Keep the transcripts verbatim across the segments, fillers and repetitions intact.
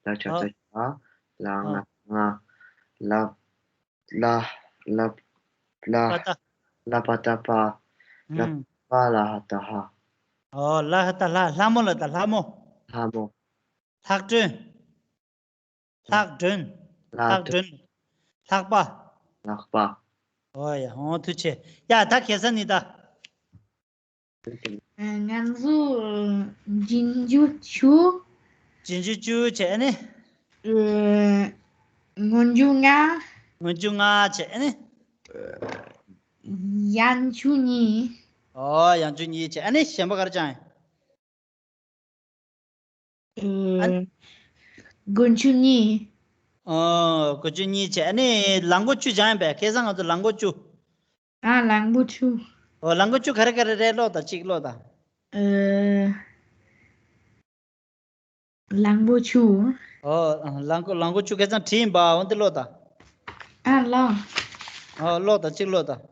ལ་ཆ་ད་ཆ། ལ་ང་ང་། ལ་ལ་ལ་ལ་པ་ཏ། ལ་པ་ཏ་པ། ལ་ཨུམ། པ་ལ་ཧ་ད་ཧ། ཨོ་ལ་ཧ་ད་ལྷ། ལྷ་མོ་ལ་ད་ལྷ་མོ། ལྷ་མོ། ལྷག་སྒྲོན། ལྷག་སྒྲོན། ལྷག་ལྷག་སྒྲོན། ལྷག་པ། ལྷག་པ། ཨོ་ཡ། ཨོ་ཐུགས་རྗེ་ཆེ། ཡ་ད་ཁ་སང་ནི་ད། ང་ཚོ་རྗེས་འཇུག་བཅུ། རྗེས་འཇུག་བཅུ་བྱས་ཨ་ནི། སྔོན་འཇུག་ལྔ། སྔོན་འཇུག་ལྔ་བྱས་ཨ་ནི། ཡང་འཇུག་གཉིས། ཨོ་ཡང་འཇུག་གཉིས་བྱས་ཨ་ནི། གཞན་པ་ག་རེ་བྱས་ཡིན། ཨ། སྒོ་ཕྱུགས་གཉིས། ཨོ། སྒོ་ཕྱུགས་གཉིས་བྱས་ཨ་ནི་ལ་མགོ་བཅུ་བྱས་ཡིན་པས། ཁ་སང་ང་ཚོ་ལ་མགོ་བཅུ། ཨ་ལ་མགོ་བཅུ། ཨོ་ལ་མགོ་བཅུ་ག་རེ་ག་རེ་རེད། ཀློག་དང་གཅིག་ཀློག་དང་། ཨ། ལ་མགོ་བཅུ། ཨོ་ལ་མགོ་ལ་མགོ་བཅུ་ཁ་སང་བྲིས་ཡིན་པ། འོ་འདི་ཀློག་དང་། ཨ་ལ། ཨོ་ཀློག་དང་གཅིག་ཀློག་དང་།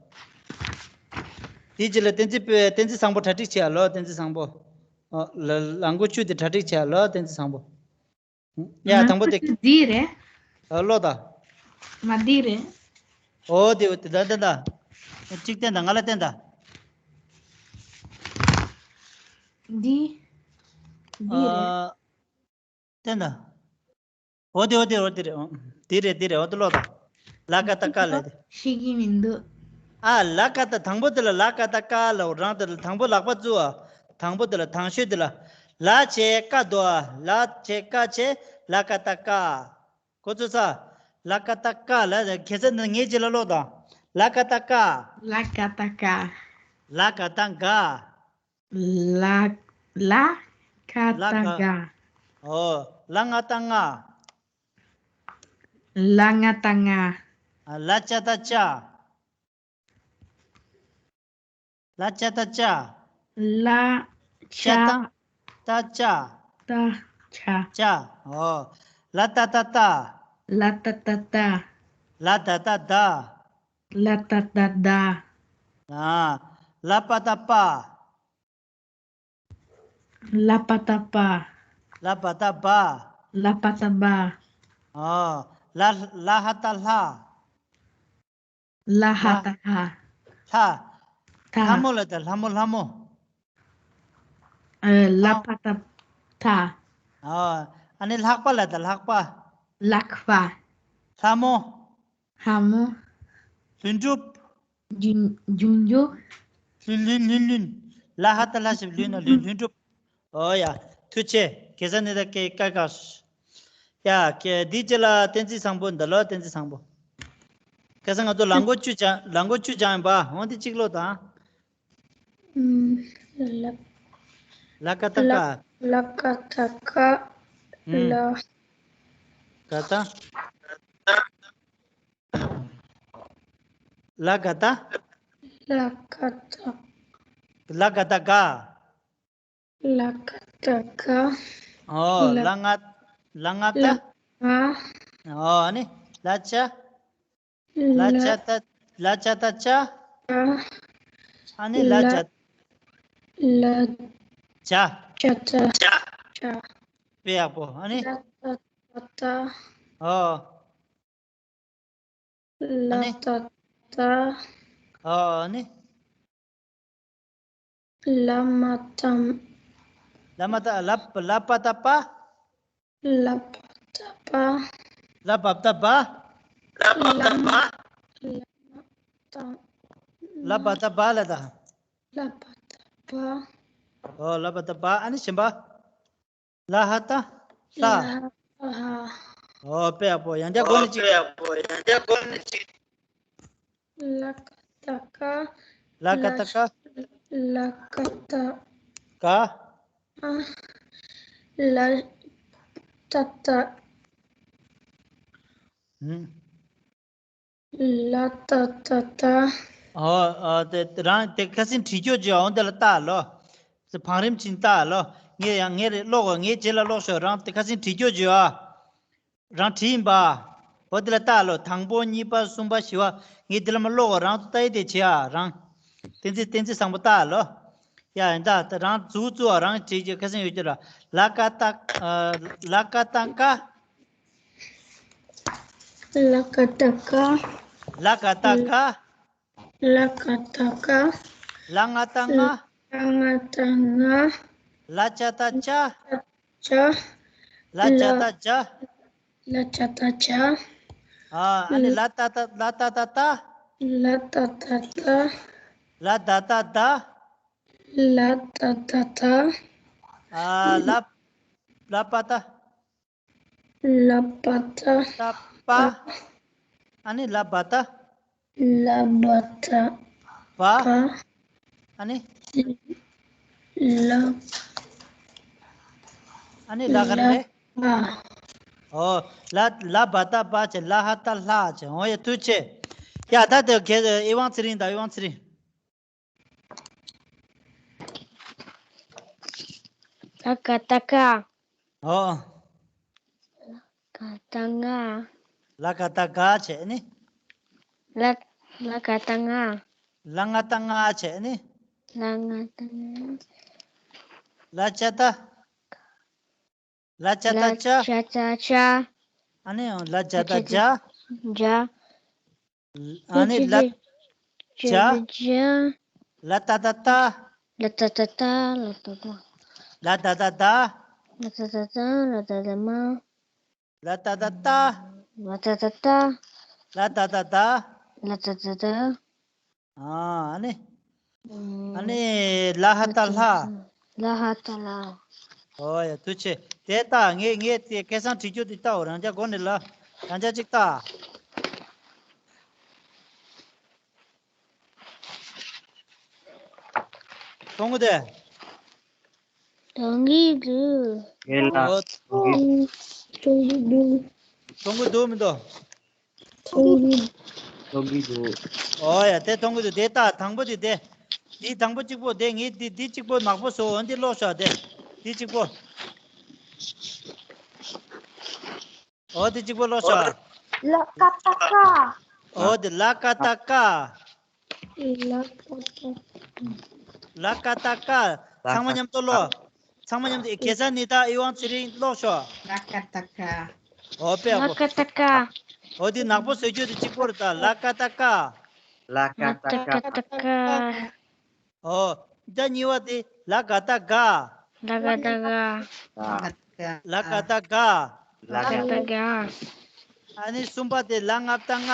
དེའི་རྗེས་ལ་བསྟན་འཛིན་པས་བསྟན་འཛིན་བཟང་པོ་གྲ་སྒྲིག་བྱས་ལོ། བསྟན་འཛིན་བཟང་པོ། ཨོ་ལ་ལ་མགོ་བཅུ་དེ་གྲ་སྒྲིག་བྱས་ལོ། བསྟན་འཛིན་བཟང་པོ། ཡ་དང་པོ་དེ། འདི་རེད། ཨ་ཀློག་དང་། མ་འདི་རེད། ཨོ་དེ་འོ་དེ་ད་ད་ད། གཅིག་བསྟན་དང་། ང་ལ་བསྟན་དང་། འདི། འདི་རེད། ཨ། བསྟན་དང་། འོ་དེ་འོ་དེ་འོ་དེ་རེད། འོ་དེ་རེད་དེ་རེད། འོ་དེ་ཀློག་དང་། ལ་ཀ་ཏ་ཀ་ལ་དེ། ཤེས་ཀྱི་མི་འདུག་ཨ་ལ་ཀ་ཏ། དང་པོ་དེ་ལ་ལ་ཀ་ཏ་ཀ་ལ། རང་དེ་ལ་དང་པོ་ལག་པ་བཙུགས་ཨ། དང་པོ་དེ་ལ། དང་ཤོས་དེ་ལ། ལ་བྱས་ཀ་འདུག་ཨ། ལ་བྱས་ཀ་བྱས་ལ་ཀ་ཏ་ཀ། གོ་ཚོད་ས། ལ་ཀ་ཏ་ཀ་ལ། ཁ་སང་ནི་ངའི་རྗེས་ལ་ཀློག་དང་། ལ་ཀ་ཏ་ཀ་ལ་ཀ་ཏ་ཀ་ལ་ཀ་ཏ་ག་ལ། ལ་ཀ་ལ་ཏ་ཀ་ག་ཨོ། ལ་ང་ཏ་ལྔ། ལ་ང་ཏ་ལྔ། ལ་ཅ་ཏ་ལྕ། ལ་ཅ་ཏ་ལྕ། ལ་ཅ་ཅ་ཏ་ཏ་ལྕ། ཏ་ལྕ། ལྕ། ཨོ། ལ་ཏ་ཏ་ཏ། ལ་ཏ་ཏ་ཏ། ལ་ད་ད་ད། ལ་ཏ་ཏ་ད། ཨ། ལ་པ་ཏ་པ། ལ་པ་ཏ་པ། ལ་བ་ད་བ། ལ་བ་ད་བ། ཨོ། ལ་ལ་ཧ་ད་ལྷ། ལ་ཧ་ད་ལྷ། ལྷ། ལྷ་མོ་ལ་ད་ལྷ་མོ་ལྷ་མོ། ཨ་ལ་ཕ་ད་ཐ། ཨོ། ཨ་ནི་ལྷག་པ་ལ་ད་ལྷག་པ། ལག་པ། ལྷ་མོ། ལྷ་མོ། ལྷུན་གྲུབ། ལྷུན་ལྷུན་གྲུབ། ལྷུན་ལྷུན་ལྷུན་ལྷུན། ལ་ཧ་ད་ལྷ་ཞབས་ཀྱུ་ལྷུན་ན་ལྷུན། ལྷུན་གྲུབ། ཨོ་ཡ། ཐུགས་རྗེ་ཆེ། གེ་སར་ནི་ད་ཀེ་ཀ་ཀ་ཡ་ཀེ་འདི་ཅི་ལ་བསྟན་འཛིན་བཟང་པོ་འདི་ལོ། བསྟན་འཛིན་བཟང་པོ། ཁ་སང་ང་ཚོ་ལ་མགོ་བཅུ་བྱ། ལ་མགོ་བཅུ་བྱ་ཡིན་པ། འོང་འདི་གཅིག་ཀློག་དང་། ཨུམ། ལ་ལ་ཀ་ཏ་ཀ་ལ་ཀ་ཏ་ཀ་ཨུམ། ལ་ཀ་ཏ། ལ་ཀ་ཏ། ལ་ཀ་ཏ། ལ་ཀ་ཏ་ཀ་ལ་ཀ་ཏ་ཀ་ཨོ། ལ་ལ་ང་། ལ་ང་ཏ། ལ་ང་། ཨོ། ཨ་ནི་ལ་ཅ། ལ་ལ་ཅ་ཏ། ལ་ཅ་ཏ་ཅ། ཨ་ནི་ལ་ལ་ཅ། ལ་ཅ། ཅ་ཏ་ཅ། དཔེ་ཡག་པོ། ཨ་ནི། ལ་ཏ་ཏ་ཏ། ཨོ། ལ་ཨ་ནི། ཏ་ཏ། ཨོ། ཨ་ནི། ལ་མ་ཏ། ལ་མ་ཏ། ལ་ལ་པ་ཏ་པ། ལ་པ་ཏ་པ། ལ་བ་ཏ་བ། ལ་མ། ལ་མ་ཏ། ལ་བ་ཏ་བ་ལ་ད། ལ་བ་ཏ་བ། ཨོ། ལ་བ་ཏ་བ། ཨ་ནི་གཞན་པ། ལ་ཧ་ད་ལྷ། ལ་ཧ། ཨོ་དཔེ་ཡག་པོ། ཡང་བསྐྱར་གོ་ནི་གཅིག་དཔེ་ཡག་པོ། ཡང་བསྐྱར་གོ་ནི་གཅིག་ལ་ཀ་ཏ་ཀ་ལ་ཀ་ཏ་ཀ་ལ་ཀ་ཏ་ཀ་ཨ། ལ་ཏ་ཏ། ཧུམ། ལ་ཏ་ཏ་ཏ། ཨོ། ཨ་དེ་རང་དེ་ཁ་སང་བྲིས་རྒྱུ་ཅིག་འོང་དེ་ལ་ལྟ་ལོ། དེ་བང་རིམ་ཅིག་ལྟ་ལོ། ངས་ཡང་ངས་རེ་ཀློག་གོ། ངས་རྗེས་ལ་ཀློག་ཤོག་རང་དེ་ཁ་སང་བྲིས་རྒྱུ་ཅིག་ཨ། རང་བྲིས་ཡིན་པ། འོ་དེ་ལ་ལྟ་ལོ། དང་པོ་གཉིས་པ་གསུམ་པ་བཞི་པ། ངས་དེ་ལ་མ་ཀློག་གོ། རང་ཚོ་ལྟ་ཡི་དེ་བྱེད་ཨ། རང་། བསྟན་འཛིན་བསྟན་འཛིན་བཟང་པོ་ལྟ་ལོ། ཡ་ཡིན་ད། ད་རང་མཛུབ་བཙུགས་ཨ། རང་བྲིས་རྒྱུ་ཁ་སང་ཡོད་རྒྱུ་ར། ལ་ཀ་ཏ། ཨ་ལ་ཀ་ཏ་ཀ་ལ་ཀ་བཏགས་ཀ། ལ་ག་བཏགས་ག། ལ་ག་བཏགས་ག། ལ་ང་བཏགས་ང་། ལ་ང་བཏགས་ང་། ལ་ཅ་བཏགས་ཅ། ཅ། ལ་ཇ་བཏགས་ཇ། ལ་ཇ་བཏགས་ཇ། ཨ། ཨ་ནི་ལ་ཏ་བཏགས་ལ་ཏ་བཏགས་ཏ། ལ་ཏ་བཏགས་ཏ། ལ་ད་བཏགས་ད། ལ་ད་བཏགས་ད། ཨ། ལ། ལ་པ་ཏ། ལ་པ་ཏ། ལ་པ། ཨ་ནི་ལ་བ་ཏ། ལ་བ་ཏ། བ། བ། ཨ་ནི། ལ། ཨ་ནི་ལ་ག་རེ་རེད། ལ། ཨོ། ལ། ལ་བ་ཏ་བ་བྱས། ལ་ཧ་ཏ་ལྷ་བྱས། འོ་ཡ། ཐུགས་རྗེ་ཆེ། ཡ། ད་དེ་ག་ཨེ་ཝང་ཚེ་རིང་དང་། ཨེ་ཝང་ཚེ་རིང་། ལ་ག་བཏགས་ལྒ། ཨོ། ལ་ག་བཏགས་ལྔ། ལ་ག་བཏགས་ལྒ་བྱས་ནི། ལ། ལ་ག་བཏགས་ལྔ། ལ་ང་བཏགས་ལྔ་བྱས་ནི། ལ་ང་བཏགས་ལྔ། ལ་ཇ་བཏགས། ལ་ཇ་བཏགས་ལ་ཇ། ཇ་བཏགས་ཇ། ཨ་ནི་ལ་ཇ་བཏགས་ཇ། ཇ། ཨ་ནི་ལ། ཇ། ཇ། ཇ། ལ་ཏ་བཏགས་ལྟ། ལ་ཏ་བཏགས་ལྟ། ལ་ཏ་བཏགས་ལྟ། ལ་ཏ་བཏགས་ལྟ། ལ་ཏ་བཏགས་ལྟ། ལ་ཏ་བཏགས་ལྟ། ལ་ཏ་བཏགས་ལྟ། ལ་ཏ་བཏགས་ལྟ། ལ་ཏ་བཏགས་ལྟ། ཨ། ཨ་ནི། ཨ་ནི་ལ་ཧ་ཏ་ལྷ། ལ་ཧ་ཏ་ལྷ། ཨོ་ཡ། ཐུགས་རྗེ་ཆེ། དེ་ལྟ། ངས་ངས་དེ་སྐད་གསང་བྲིས་རྒྱུ་དེ་ལྟ། འོ། རང་ཅག་འགོ་ནས་ལ། རང་ཅག་ཅིག་ལྟ། མཐོང་གི་འདུག། མཐོང་གི་འདུག། ངས་ལ། ཨོ། མཐོང་གི་འདུག། མཐོང་གི་འདུག་མི་འདུག། མཐོང་གི་འདུག། མཐོང་གི་འདུག། ཨོ་ཡ། དེ་མཐོང་གི་འདུག། དེ་ལྟ། དང་པོ་དེ་དེ། འདི་དང་པོ་གཅིག་པོ་དེ། ངས་འདི་འདི་གཅིག་པོ་ནག་པོ་བཟོ། འོ་འདི་ཀློག་ཤོག། དེ་འདི་གཅིག་པོ། ཨོ་དེ་གཅིག་པོ་ཀློག་ཤོག། ལ་ཀ་བཏགས་ལྐ། ཨོ་དེ་ལ་ཀ་བཏགས་ལྐ། ལ་ཀ་བཏགས། ལ་ཀ་བཏགས་ལྐ། ཚང་མ་མཉམ་དུ་ཀློག། ཚང་མ་མཉམ་དུ། གེ་སར་ནི་ད་ཨི་ཝང་ཚེ་རིང་ཀློག་ཤོག། ལ་ཀ་བཏགས་ལྐ། ཨོ་དཔེ་ཡག་པོ། ལ་ཀ་བཏགས་ལྐ། ཨོ་དེ་ནག་པོ་བཟོ་རྒྱུ་དེ་གཅིག་པོ་རེད་ད། ལ་ཀ་བཏགས་ལྐ། ལ་ཀ་བཏགས་ལྐ། ལ་ཀ་བཏགས་ལྐ། ཨོ། ད་གཉིས་པ་དེ་ལ་ག་བཏགས་ལྒ། ལ་ག་བཏགས་ལྒ། ལ་ག་བཏགས་ལྒ། ལ་ག་བཏགས་ལྒ། ཨ་ནི་གསུམ་པ་དེ་ལ་ང་བཏགས་ལྔ།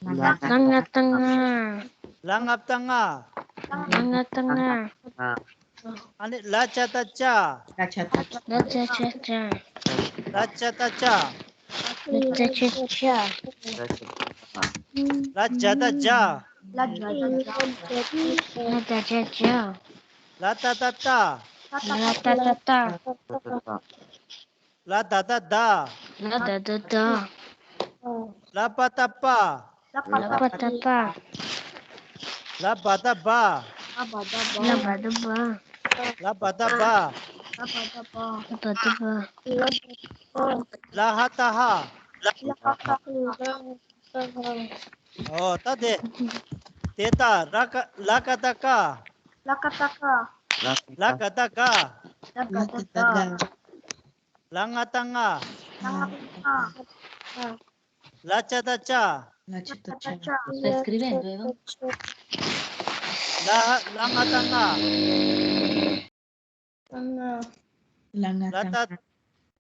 ལ་ང་བཏགས་ལྔ། ལ་ང་བཏགས་ལྔ། ལ་ང་བཏགས་ལྔ། ཨ་ནི་ལ་ཇ་བཏགས་ལྕ། ལ་ཇ་བཏགས་ལྕ། ལ་ཇ་བཏགས་ལྕ། ལ་ཇ་བཏགས་ལྕ། ལ་ཇ་བཏགས་ལྕ། ལ་ཇ་བཏགས་ལྗ། ལ་ཇ་བཏགས་ལྗ། ལ་ད་བཏགས་ལྟ། ལ་ད་བཏགས་ལྟ། ལ་ད་བཏགས་ལྡ། ལ་ད་བཏགས་ལྡ། ལ་པ་བཏགས་ལྤ། ལ་པ་བཏགས་ལྤ། ལ་བ་བཏགས་ལྦ། ལ་བ་བཏགས་ལྦ། ལ་བ་བཏགས་ལྦ། ལ་བ་བཏགས་ལྦ། ལ་ཧ་བཏགས་ལྷ། ལ་ཧ་བཏགས་ལྷ། ཨོ་ད་དེ། དེ་ལྟ། ར་ཀ། ལ་ཀ་བཏགས་ལྐ། ལ་ཀ་བཏགས་ལྐ། ལ་ག་བཏགས་ལྒ། ལ་ག་བཏགས་ལྒ། ལ་ང་བཏགས་ལྔ། ལ་ང་བཏགས་ལྔ། ལ་ཇ་བཏགས་ལྕ། ལ་ཇ་བཏགས་ལྕ། ལ་ཧ། ལ་ང་བཏགས་ལྔ། ལ་ང་ལ་བཏགས་ལྔ། ལ་ཏ།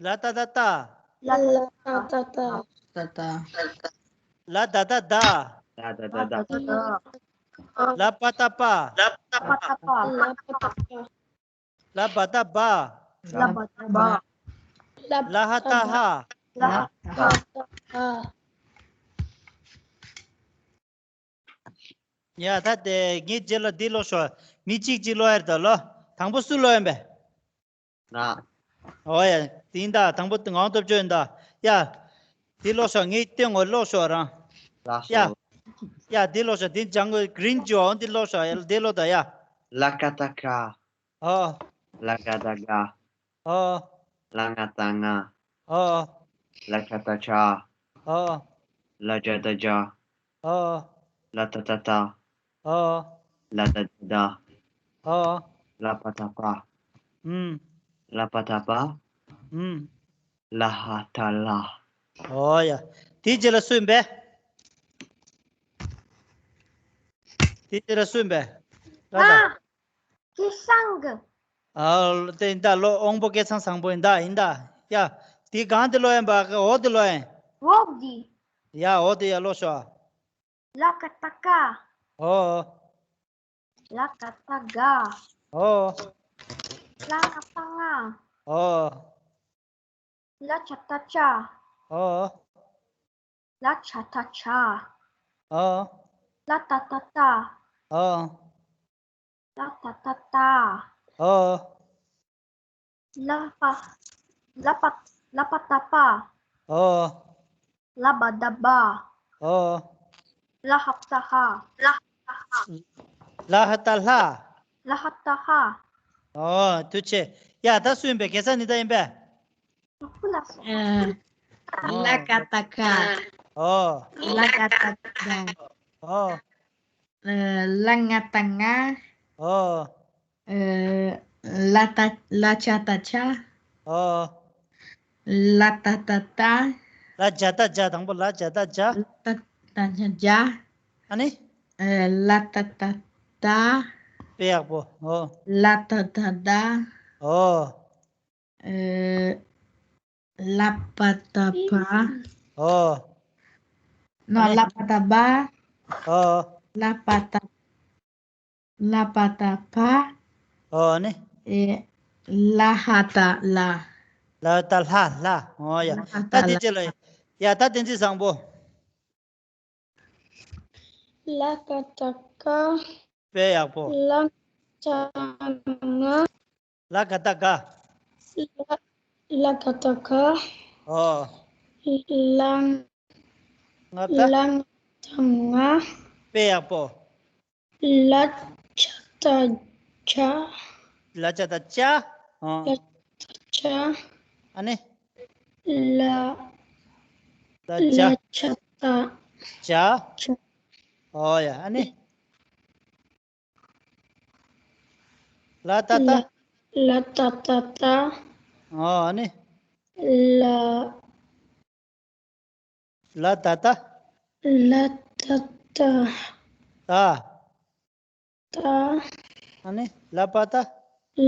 ལ་ཏ་བཏགས་ལྟ། ལ་ཏ་བཏགས་ལྟ། ལ་ཏ་བཏགས་ལྟ། ལ་ད་བཏགས་ལྡ། ལ་ད་བཏགས་ལྡ། ལ་བ་བཏགས་ལྦ། ལ་བ་བཏགས་ལྦ། ལ་བ་བཏགས་ལྦ། ལ་བ་བཏགས་ལྦ། ལ་བ་བཏགས་ལྦ། ལ་ཧ་བཏགས་ལྷ། ལ་ཧ་བཏགས་ལྷ། ཡ། ད་དེ་ངས་རྗེས་ལ་འདི་ཀློག་ཤོག། མི་གཅིག་གཅིག་ཀློག་ཡ་རེད་ད། ལོ། དང་པོ་སུ་ཀློག་ཡིན་པས། ང་། ཨོ་ཡ། དེ་ཡིན་ད། དང་པོ་ངག་དབང་སྟོབས་ཆེན་ཡིན་ད། ཡ། འདི་ཀློག་ཤོག། ངས་སྟོན་གོ། ཀློག་ཤོག་རང་། ལགས་ཡ། སོ། ཡ། འདི་ཀློག་ཤོག། འདི་ལྗང་གུ་གི་རིན་ཅོ། འདི་ཀློག་ཤོག། ཡ། འདི་ཀློག་ད་ཡ། ལ་ཀ་བཏགས་ལྐ། ཨོ། ལ་ག་བཏགས་ལྒ། ཨོ། ལ་ང་བཏགས་ལྔ། ཨོ། ལ་ཇ་བཏགས་ལྗ། ཨོ། ལ་ཇ་བཏགས་ལྗ། ཨོ། ལ་ཏ་བཏགས་ལྟ། ཨོ། ལ་ད་བཏགས་ལྡ། ཨོ། ལ་བ་བཏགས་ལྦ། ཨུམ། ལ་བ་བཏགས་ལྦ། ཨུམ། ལ་ཧ་བཏགས་ལྷ། ཨོ་ཡ། དེའི་རྗེས་ལ་སུ་ཡིན་པས། དེའི་རྗེས་ལ་སུ་ཡིན་པས། ལ་དང་། ཨ། སྐལ་བཟང་གི། ཨ། དེ་ཡིན་ད། ཀློག་དབང་པོ་སྐལ་བཟང་བཟང་པོ་ཡིན་ད། ཡིན་ད། ཡ། དེ་གང་དེ་ཀློག་ཡིན་པ། འོ་དེ་ཀློག་ཡིན། འོ་དེ། ཡ། འོ་དེ་ཡ་ཀློག་ཤོག་ལ་ག་བཏགས་ཀ། འོ། ལ་ག་བཏགས་ག། འོ། ལ་ང་བཏགས་ང་། འོ། ལ་ཇ་བཏགས་ཇ། འོ། ལ་ཇ་བཏགས་ཇ། འོ། ལ་ཏ་བཏགས་ཏ། འོ། ལ་ཏ་བཏགས་ཏ། འོ། ལ་པ། ལ་པ། ལ་པ་བཏགས་པ། འོ། ལ་བ་བཏགས་བ། འོ། ལ་ཧ་བཏགས་ཧ། ལ་ཧ་བཏགས་ལྷ། ལ་ཧ་བཏགས་ཧ། འོ། ཐུགས་རྗེ་ཆེ། ཡ། ད་སུ་ཡིན་པས། སྐལ་བཟང་ནི་ད་ཡིན་པས། ཨ། ལ་ག་བཏགས་ག། འོ། ལ་ག་བཏགས་ག། འོ། ཨ། ལ་ང་བཏགས་ང་། འོ། ཨ། ལ་ཏ། ལ་ཇ་བཏགས་ཇ། འོ། ལ་ཏ་བཏགས་ཏ། ལ་ཇ་བཏགས་ཇ། དང་པོ་ལ་ཇ་བཏགས་ཇ། ལ་ཏ་བཏགས་ཇ། ཨ་ནི། ཨ། ལ་ཏ་བཏགས་ཏ། དཔེ་ཡག་པོ། འོ། ལ་ཏ་བཏགས་ཏ། འོ། ཨ། ལ་པ་བཏགས་པ། འོ། ནོ། ཨ་ནི། ལ་པ་བཏགས་པ། འོ། ལ་པ་བཏགས། ལ་པ་བཏགས་པ། འོ། ཨ་ནི། ཨེ། ལ་ཧ་བཏགས་ལྷ། ལ་བཏགས་ལྷ། ལྷ། འོ་ཡ། ལ་ཧ་ད་བཏགས་དེ་ལྷ། རྗེས་ལ། ཡ། ད་བསྟན་འཛིན་བཟང་པོ། ལ་ག་བཏགས་ལྒ། དཔེ་ཡག་པོ། ལ་ང་བཏགས་ལྔ། ལ་ག་བཏགས་ལྒ། ལ། ལ་ག་བཏགས་ལྒ། འོ། ལ། ང་བཏགས། ལ་ང་བཏགས་ལྔ། དཔེ་ཡག་པོ། ལ་ཇ་བཏགས་ལྗ། ལ་ཇ་བཏགས་ལྗ། འོ། ལ་ཇ་བཏགས་ལྗ། ཨ་ནི། ལ། ལ་ཇ། ལ་ཇ་བཏགས་ཇ། ཇ། འོ་ཡ། ཨ་ནི། ལ་ཏ་བཏགས། ལ། ལ་ཏ་བཏགས་ཏ། འོ། ཨ་ནི། ལ། ལ་ད་བཏགས། ལ་ད་བཏགས། ད། ད། ཨ་ནི་ལ་པ་བཏགས།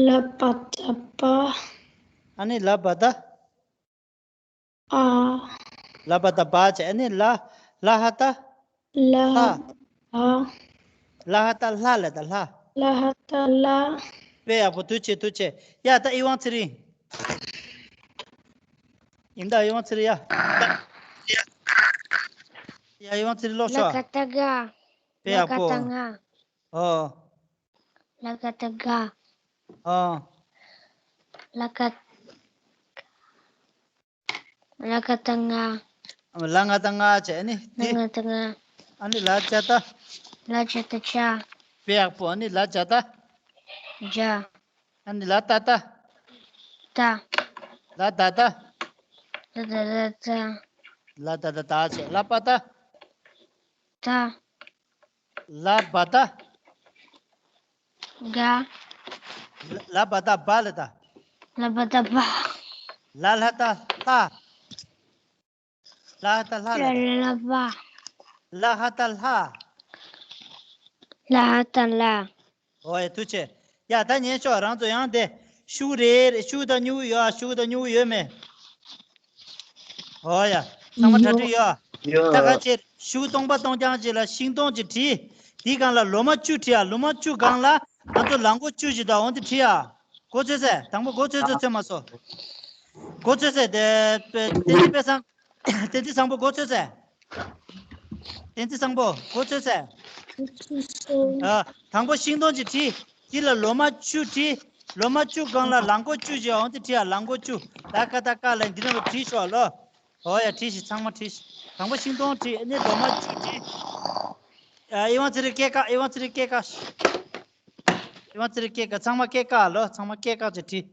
ལ་པ་བཏགས་པ། ཨ་ནི་ལ་བ་བཏགས། ཨ། ལ་བ་བཏགས་བ་བྱས། ཨ་ནི་ལ། ལ་ཧ་བཏགས། ལ། ལྷ། ཨ། ལ་ཧ་བཏགས་ལྷ་ལ། ད་ལྷ། ལ་ཧ་བཏགས་ལྷ། དཔེ་ཡག་པོ། ཐུགས་རྗེ་ཆེ། ཐུགས་རྗེ་ཆེ། ཡ། ད་ཨི་ཝང་ཚེ་རིང་། ཡིན་ད་ཨི་ཝང་ཚེ་རིང་། ཡ། ཡ། ཨི་ཝང་ཚེ་རིང་ཀློག་ཤོག། ལ་ག་བཏགས་ལྒ། དཔེ་ཡག་པོ། ལ་ག་བཏགས་ལྔ། ཨོ། ལ་ག་བཏགས་ལྒ། ཨོ། ལ་ག། ལ་ག་བཏགས་ལྔ། ལ་ང་བཏགས་ལྔ་བྱས། ཨ་ནི་ལ་དེ། ང་བཏགས་ལྔ། ཨ་ནི་ལ་ཇ་བཏགས། ལ་ཇ་བཏགས་ལྗ། དཔེ་ཡག་པོ། ཨ་ནི་ལ་ཇ་བཏགས། ལྗ། ཨ་ནི་ལ་ཏ་བཏགས། ཏ། ལ་ད་བཏགས། ལ་ད་བཏགས་ཏ། ལ་ད་བཏགས་ཏ་བྱས། ལ་པ་བཏགས། ཏ། ལ་བ་བཏགས། ལྒ། ལ་བ་བཏགས་བ་ལ་ད། ལ་བ་བཏགས་བ། ལ་ལྷ་བཏགས་ལྷ། ལ་ཧ་བཏགས་ལྷ་ལ་ད། ལ་བ། ལ་ཧ་བཏགས་ལྷ། ལ་ཧ་བཏགས་ལྷ། ཨོ་ཡ། ཐུགས་རྗེ་ཆེ། ཡ། ད་ཉན་ཤོག། རང་ཚོ་ཡང་དེ་ཤུགས་རེ་རེ། ཤུགས་དང་སྨྱུ་གུ་ཡོད་ཨ། ཤུགས་དང་སྨྱུ་གུ་ཡོད་མེད། ཨོ་ཡ། ཚང་མ་གྲ་སྒྲིག་ཡོད་ཨ། ཡོད། ད་ཁ་ཆེར་ཤུགས་སྟོང་པ་སྟོང་རྐྱང་ཅིག་ལ་ཤིང་སྡོང་ཅིག་བྲིས། དེའི་སྒང་ལ་ལོ་མ་བཅུ་བྲིས་ཨ། ལོ་མ་བཅུ་སྒང་ལ་ང་ཚོ་ལག་མགོ་བཅུ་ཅིག་དང་འོ་དེ་བྲིས་ཨ། མགོ་ཚོད་ཚེ། དང་པོ་མགོ་ཚོད་ཚོད་ཚོད་མ་སོ། མགོ་ཚོད་ཚེ། དེ་བསྟན་འཛིན་དཔལ་བཟང་། བསྟན་འཛིན་བཟང་པོ་མགོ་ཚོད་ཚེ། བསྟན་འཛིན་བཟང་པོ་མགོ་ཚོད་ཚེ། ཨ། དང་པོ་ཤིང་སྡོང་ཅིག་བྲིས། འདི་ལ་ལོ་མ་བཅུ་བྲིས། ལོ་མ་བཅུ་སྒང་ལ་ལག་མགོ་བཅུ་ཅིག་འོང་དེ་བྲིས་ཨ། ལག་མགོ་བཅུ། ལ་ཀ་བཏགས་ལྐ་ལ་འདི་ནང་ལ་བྲིས་ཤོག་ལོ། ཨོ་ཡ། བྲིས་ཤིག། ཚང་མ་བྲིས་ཤིག། དང་པོ་ཤིང་སྡོང་བྲིས། ཨ་ནི་ལོ་མ་བཅུ་བྲིས། ཨ། ཨི་ཝང་ཚེ་རིང་སྐད་བཀག། ཨི་ཝང་ཚེ་རིང་སྐད་བཀག། ཨི་ཝང་ཚེ་རིང་སྐད་བཀག། ཚང་མ་སྐད་བཀག་ལོ། ཚང་མ་སྐད་བཀག་ཅིག་བྲིས།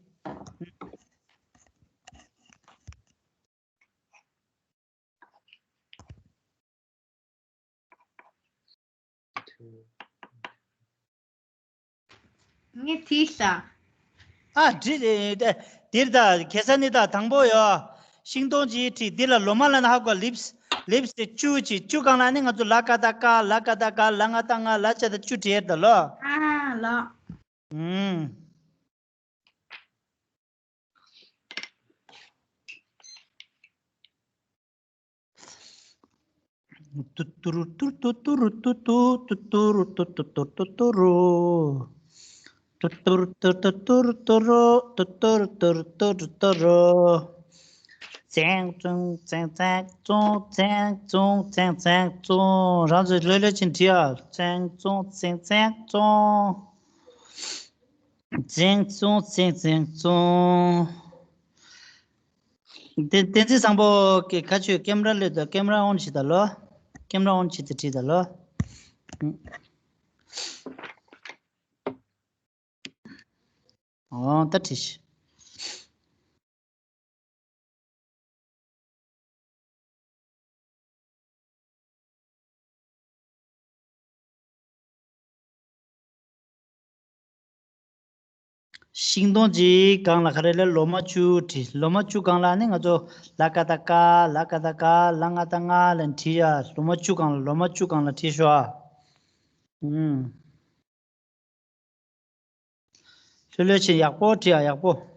ངས་བྲིས་ཤག། ཨ། བྲིས། དེར་ད་ཁེ་ས་ནི་ད་དང་པོ་ཡོ། ཤིང་སྡོང་ཅིག་བྲིས། འདི་ལ་ལོ་མ་ལ་ན་ཧ་གོ། ལིབས། ལེབ་སི་བཅུ་གཅིག་བཅུ་སྒང་ལ་ནི་ང་ཚོ་ལ་ཀ་ད་ཀ། ལ་ཀ་ད་ཀ། ལ་ང་ད་ང་། ལ་ཅ་ད་བཅུ་བྲིས་ཡོད་ད་ལོ། ཨ་ལོ། ཨུམ། ཏུ་ཏུ་རུ་ཏུ་ཏུ་ཏུ་རུ་ཏུ་ཏུ་ཏུ་ཏུ་རུ་ཏུ་ཏུ་ཏུ་ཏུ་ཏུ་རུ། ཏུ་ཏུ་རུ་ཏུ་ཏུ་ཏུ་རུ་ཏུ་རུ། ཏུ་ཏུ་རུ་ཏུ་ཏུ་རུ་ཏུ་ཏུ་རུ་ཏུ་ཏུ་རུ། ཙེང་ཙུང་ཙེང་ཙེང་ཙུང་། ཙེང་ཙུང་ཙེང་ཙེང་ཙུང་། རང་ཚོས་ལྷོད་ལྷོད་ཅིག་བྲིས་ཨ། ཙེང་ཙུང་ཙེང་ཙེང་ཙུང་། ཙེང་ཙུང་ཙེང་ཙེང་ཙུང་། བསྟན་བསྟན་འཛིན་བཟང་པོ་གི་ཁ་ཆུ་ཀེམ་ར་ལོས་དང་། ཀེམ་ར་ཨོན་བྱེད་ད་ལོ། ཀེམ་ར་ཨོན་བྱེད་དེ་བྲིས་ད་ལོ། ཨོ་ད་བྲིས་ཤིག་ཤིང་སྡོང་གཅིག་སྒང་ལ་ག་རེ་ལ་ལོ་མ་བཅུ་བྲིས། ལོ་མ་བཅུ་སྒང་ལ་ནི་ང་ཚོ་ལ་ཀ་ད་ཀ། ལ་ཀ་ད་ཀ། ལ་ང་ད་ང་ལ་བྲིས་ཡ། ལོ་མ་བཅུ་སྒང་ལ། ལོ་མ་བཅུ་སྒང་ལ་བྲིས་ཤོག་ཨ། ཨུམ། ལྷོད་ལྷོད་བྱས་ཡག་པོ་བྲིས་ཨ། ཡག་པོ།